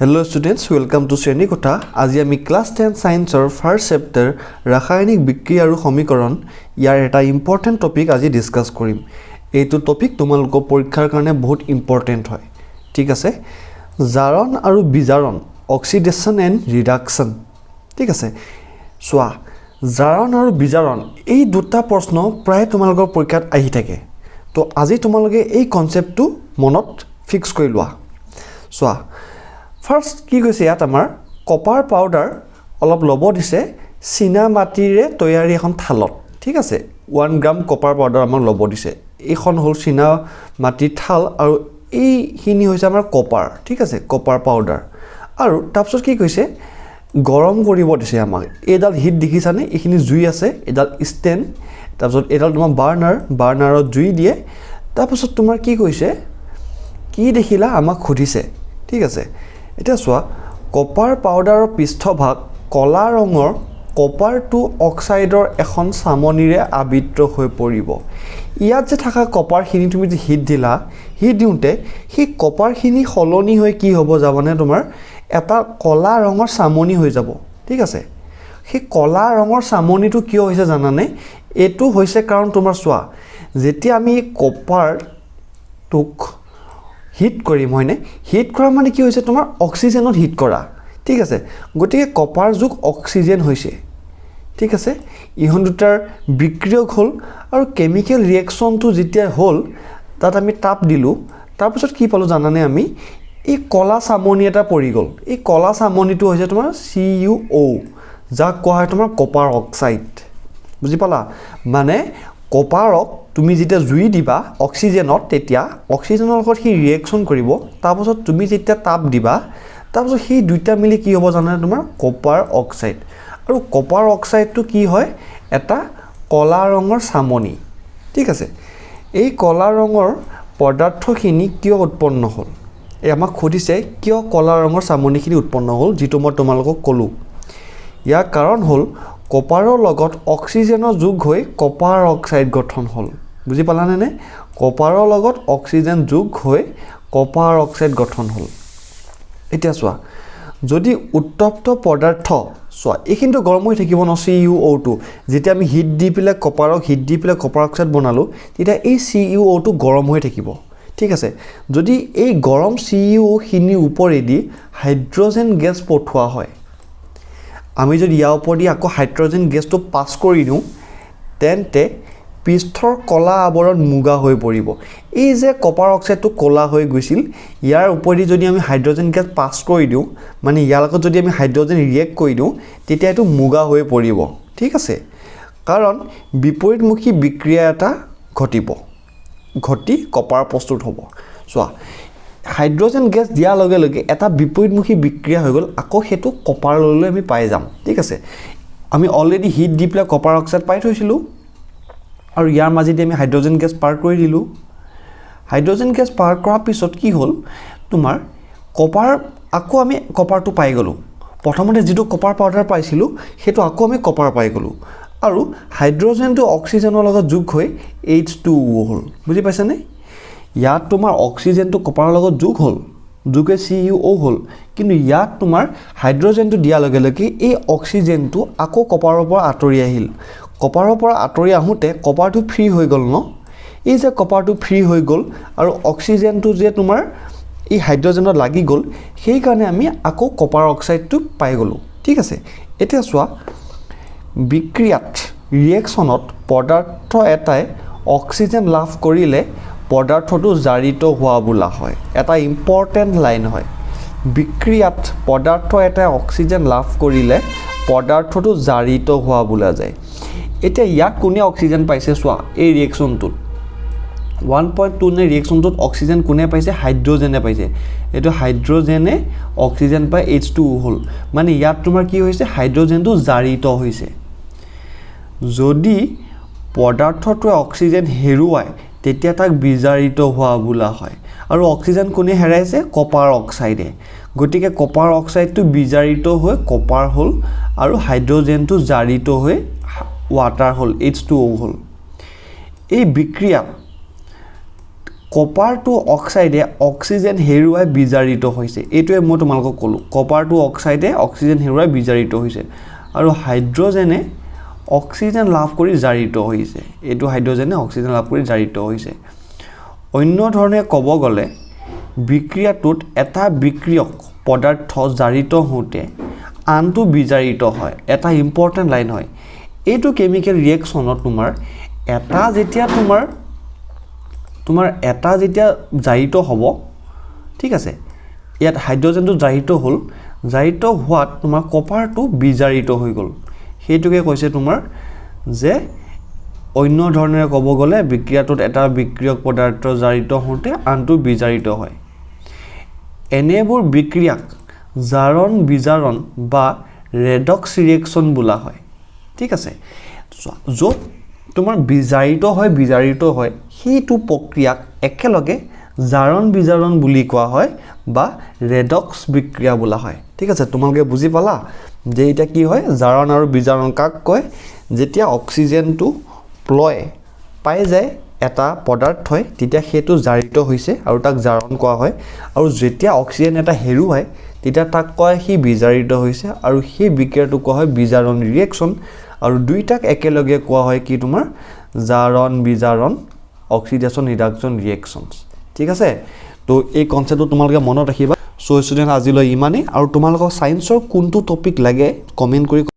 Hello' students, welcome to শ্ৰেণীকোঠা। আজি আমি class 10 ছায়েন্সৰ ফাৰ্ষ্ট চেপ্টাৰ ৰাসায়নিক বিক্ৰিয়া আৰু সমীকৰণ, ইয়াৰ এটা ইম্পৰ্টেণ্ট টপিক আজি ডিছকাছ কৰিম। এইটো টপিক তোমালোকৰ পৰীক্ষাৰ কাৰণে বহুত ইম্পৰ্টেণ্ট হয়, ঠিক আছে? জাৰণ আৰু বিজাৰণ, অক্সিডেশ্যন এণ্ড ৰিডাকশ্যন, ঠিক আছে? চোৱা, জাৰণ আৰু বিজাৰণ এই দুটা প্ৰশ্ন প্ৰায় তোমালোকৰ পৰীক্ষাত আহি থাকে। তো আজি তোমালোকে এই কনচেপ্টটো মনত ফিক্স কৰি লোৱা। চোৱা, ফাৰ্ষ্ট কি কৈছে ইয়াত? আমাৰ কপাৰ পাউডাৰ অলপ ল'ব দিছে চীনা মাটিৰে তৈয়াৰী এখন থালত, ঠিক আছে? 1 গ্ৰাম কপাৰ পাউডাৰ আমাক ল'ব দিছে। এইখন হ'ল চীনা মাটিৰ থাল আৰু এইখিনি হৈছে আমাৰ কপাৰ, ঠিক আছে? Copper powder. আৰু তাৰপিছত কি কৈছে? গৰম কৰিব দিছে আমাক। এইডাল হিট দেখিছানে? এইখিনি জুই আছে, এইডাল ষ্টেণ্ড, তাৰপিছত এইডাল তোমাৰ বাৰ্ণাৰ, বাৰ্ণাৰত জুই দিয়ে। তাৰপিছত তোমাৰ কি কৈছে? কি দেখিলা আমাক সুধিছে, ঠিক আছে? এতিয়া চোৱা, কপাৰ পাউডাৰৰ পৃষ্ঠভাগ ক'লা ৰঙৰ কপাৰ 2 অক্সাইডৰ এখন চামনিৰে আবৃত হৈ পৰিব। ইয়াত যে থকা কপাৰখিনি তুমি যে হিট দিলা, হিট দিওঁতে সেই কপাৰখিনি সলনি হৈ কি হ'ব যাবনে? তোমাৰ এটা ক'লা ৰঙৰ চামনি হৈ যাব, ঠিক আছে? সেই ক'লা ৰঙৰ চামনিটো কিয় হৈছে জানানে? এইটো হৈছে কাৰণ তোমাৰ চোৱা, যেতিয়া আমি কপাৰটোক হিট কৰিম, হয়নে? হিট কৰা মানে কি হৈছে? তোমাৰ অক্সিজেনত হিট কৰা, ঠিক আছে? গতিকে কপাৰ যোগ অক্সিজেন হৈছে, ঠিক আছে? ইহঁত দুটাৰ বিক্ৰিয়ক হ'ল আৰু কেমিকেল ৰিয়েকশ্যনটো যেতিয়া হ'ল, তাত আমি তাপ দিলোঁ। তাৰপিছত কি পালোঁ জানানে? আমি এই ক'লা চামনি এটা পৰি গ'ল। এই ক'লা চামনিটো হৈছে তোমাৰ চি ইউ অ', যাক কোৱা হয় তোমাৰ কপাৰ অক্সাইড। বুজি পালা? মানে কপাৰক তুমি যেতিয়া জুই দিবা অক্সিজেনত, তেতিয়া অক্সিজেনৰ লগত সি ৰিয়েকশ্যন কৰিব। তাৰপাছত তুমি যেতিয়া তাপ দিবা, তাৰপাছত সেই দুইটা মিলি কি হ'ব জানানে? তোমাৰ কপাৰ অক্সাইড। আৰু কপাৰ অক্সাইডটো কি হয়? এটা ক'লা ৰঙৰ চামনি, ঠিক আছে? এই ক'লা ৰঙৰ পদাৰ্থখিনি কিয় উৎপন্ন হ'ল? এই আমাক সুধিছে, কিয় ক'লা ৰঙৰ চামনিখিনি উৎপন্ন হ'ল, যিটো মই তোমালোকক ক'লোঁ। ইয়াৰ কাৰণ হ'ল কপাৰৰ লগত অক্সিজেনৰ যোগ হৈ কপাৰ অক্সাইড গঠন হ'ল। বুজি পালানে নে? কপাৰৰ লগত অক্সিজেন যোগ হৈ কপাৰ অক্সাইড গঠন হ'ল। এতিয়া চোৱা, যদি উত্তপ্ত পদাৰ্থ, চোৱা, এইখিনিতো গৰম হৈ থাকিব ন? চি ইউ অ'টো যেতিয়া আমি হিট দি পেলাই, কপাৰক হিট দি পেলাই কপাৰ অক্সাইড বনালোঁ, তেতিয়া এই চি ইউ অ'টো গৰম হৈ থাকিব, ঠিক আছে? যদি এই গৰম চি ইউ অ'খিনিৰ ওপৰেদি হাইড্ৰজেন গেছ পঠোৱা হয়, আমি যদি ইয়াৰ ওপৰেদি আকৌ হাইড্ৰজেন গেছটো পাছ কৰি দিওঁ, তেন্তে পৃষ্ঠৰ ক'লা আৱৰণ মুগা হৈ পৰিব। এই যে কপাৰ অক্সাইডটো ক'লা হৈ গৈছিল, ইয়াৰ ওপৰেদি যদি আমি হাইড্ৰজেন গেছ পাছ কৰি দিওঁ, মানে ইয়াৰ লগত যদি আমি হাইড্ৰজেন ৰিয়েক্ট কৰি দিওঁ, তেতিয়া এইটো মুগা হৈ পৰিব, ঠিক আছে? কাৰণ বিপৰীতমুখী বিক্ৰিয়া এটা ঘটিব, ঘটি কপাৰ প্ৰস্তুত হ'ব। চোৱা, হাইড্ৰজেন গেছ দিয়াৰ লগে লগে এটা বিপৰীতমুখী বিক্ৰিয়া হৈ গ'ল। আকৌ সেইটো কপাৰলৈ আমি পাই যাম, ঠিক আছে? আমি অলৰেডি হিট দি পেলাই কপাৰ অক্সাইড পাই থৈছিলোঁ আৰু ইয়াৰ মাজেদি আমি হাইড্ৰজেন গেছ পাৰ কৰি দিলোঁ। হাইড্ৰজেন গেছ পাৰ কৰাৰ পিছত কি হ'ল? তোমাৰ কপাৰ, আকৌ আমি কপাৰটো পাই গ'লোঁ। প্ৰথমতে যিটো কপাৰ পাউডাৰ পাইছিলোঁ, সেইটো আকৌ আমি কপাৰ পাই গ'লোঁ আৰু হাইড্ৰজেনটো অক্সিজেনৰ লগত যোগ হৈ এইচ 2 অ' হ'ল। বুজি পাইছানে? ইয়াত তোমাৰ অক্সিজেনটো কপাৰৰ লগত যোগ হ'ল, যোগ হৈ চি ইউ অ' হ'ল। কিন্তু ইয়াত তোমাৰ হাইড্ৰজেনটো দিয়াৰ লগে লগে এই অক্সিজেনটো আকৌ কপাৰৰ পৰা আঁতৰি আহিল। কপাৰৰ পৰা আঁতৰি আহোঁতে কপাৰটো ফ্ৰী হৈ গ'ল ন? এই যে কপাৰটো ফ্ৰী হৈ গ'ল আৰু অক্সিজেনটো যে তোমাৰ এই হাইড্ৰজেনত লাগি গ'ল, সেইকাৰণে আমি আকৌ কপাৰ অক্সাইডটো পাই গ'লোঁ, ঠিক আছে? এতিয়া চোৱা, বিক্ৰিয়াত, ৰিয়েকশ্যনত পদাৰ্থ এটাই অক্সিজেন লাভ কৰিলে পদাৰ্থটো জাৰিত হোৱা বোলা হয়। এটা ইম্পৰ্টেণ্ট লাইন হয়। বিক্ৰিয়াত পদাৰ্থ এটাই অক্সিজেন লাভ কৰিলে পদাৰ্থটো জাৰিত হোৱা বোলা যায়। এতিয়া ইয়াত কোনে অক্সিজেন পাইছে? চোৱা, এই ৰিয়েকশ্যনটোত 1.2 নে ৰিয়েকশ্যনটোত অক্সিজেন কোনে পাইছে? হাইড্ৰজেনে পাইছে। এইটো হাইড্ৰজেনে অক্সিজেন পাই এইচ 2 হ'ল। মানে ইয়াত তোমাৰ কি হৈছে? হাইড্ৰজেনটো জাৰিত হৈছে। যদি পদাৰ্থটোৱে অক্সিজেন হেৰুৱায়, তেতিয়া তাক বিজাৰিত হোৱা বোলা হয়। আৰু অক্সিজেন কোনে হেৰাইছে? কপাৰ অক্সাইডে। গতিকে কপাৰ অক্সাইডটো বিজাৰিত হৈ কপাৰ হ'ল আৰু হাইড্ৰজেনটো জাৰিত হৈ ৱাটাৰ হ'ল, এইচ 2 অ' হ'ল। এই বিক্ৰিয়াত কপাৰ 2 অক্সাইডে অক্সিজেন হেৰুৱাই বিজাৰিত হৈছে। এইটোৱে মই তোমালোকক ক'লোঁ, কপাৰ 2 অক্সাইডে অক্সিজেন হেৰুৱাই বিজাৰিত হৈছে আৰু হাইড্ৰজেনে অক্সিজেন লাভ কৰি জাৰিত হৈছে। এইটো হাইড্ৰজেনে অক্সিজেন লাভ কৰি জাৰিত হৈছে। অন্য ধৰণে ক'ব গ'লে, বিক্ৰিয়াটোত এটা বিক্ৰিয়ক পদাৰ্থ জাৰিত হওঁতে আনটো বিজাৰিত হয়। এটা ইম্পৰ্টেণ্ট লাইন হয় এইটো। কেমিকেল ৰিয়েকশ্যনত তোমাৰ এটা যেতিয়া জাৰিত হ'ব, ঠিক আছে, ইয়াত হাইড্ৰজেনটো জাৰিত হ'ল, জাৰিত হোৱাত তোমাৰ কপাৰটো বিজাৰিত হৈ গ'ল। সেইটোকে কৈছে তোমাৰ যে অন্য ধৰণেৰে ক'ব গ'লে, বিক্ৰিয়াটোত এটা বিক্ৰিয়ক পদাৰ্থ জাৰিত হওঁতে আনটো বিজাৰিত হয়। এনেবোৰ বিক্ৰিয়াক জাৰণ বিজাৰণ বা ৰেডক্স ৰিয়েকশ্যন বোলা হয়। ঠিক আছে, চোৱা, য'ত তোমাৰ বিজাৰিত হয়, সেইটো প্ৰক্ৰিয়াক একেলগে জাৰণ বিজাৰণ বুলি কোৱা হয় বা ৰেডক্স বিক্ৰিয়া বোলা হয়। ঠিক আছে, তোমালোকে বুজি পালা যে এতিয়া কি হয়, জাৰণ আৰু বিজাৰণ কাক কয়? যেতিয়া অক্সিজেনটো প্লয় পাই যায় এটা পদাৰ্থই, তেতিয়া সেইটো জাৰিত হৈছে আৰু তাক জাৰণ কোৱা হয়। আৰু যেতিয়া অক্সিজেন এটা হেৰুৱায়, তেতিয়া তাক কয় সি বিজাৰিত হৈছে আৰু সেই বিক্ৰিয়াটো কোৱা হয় বিজাৰণ ৰিয়েকশ্যন। আৰু দুইটাক একেলগে কোৱা হয় কি? তোমাৰ জাৰণ বিজাৰণ, অক্সিডেশ্যন ৰিডাকশ্যন ৰিয়েকশ্যনছ। ঠিক আছে, তো এই কনচেপ্টটো তোমালোকে মনত ৰাখিবা। চ' ষ্টুডেণ্ট, আজিলৈ ইমানেই। আৰু তোমালোকক ছায়েন্সৰ কোনটো টপিক লাগে কমেণ্ট কৰি